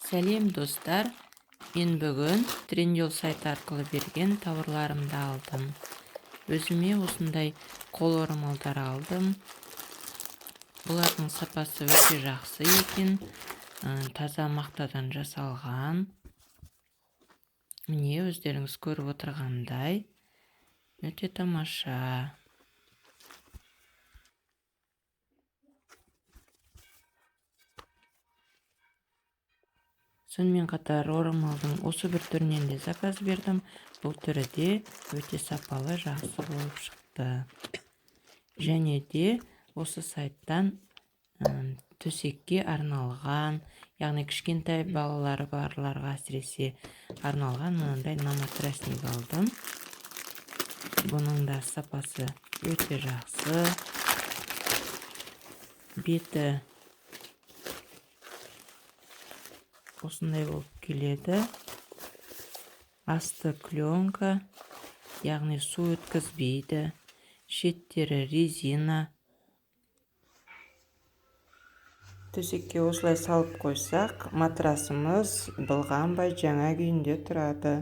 Сәлем, достар! Мен бүгін Trendyol сайты арқылы берген тауарларымды алдым. Өзіме осындай қол орамалдар алдым. Бұлардың сапасы өте жақсы екен. Таза мақтадан жасалған. Міне, өздеріңіз көріп отырғандай, өте тамаша. Сонымен қатар орамалдың осы бір түрінен де заказ бердім. Бұл түрі де өте сапалы, жақсы болып шықты. Және де осы сайттан төсекке арналған, яғни кішкентай балалары барларға әсіресе арналған мынандай наматрасник алдым. Бұның да сапасы өте жақсы. Беті осындай болып келеді. Асты пленка, яғни су өткізбейді. Шеттері резина. Төсекке осылай салып қойсақ, матрасымыз былғанбай жаңа күйінде тұрады.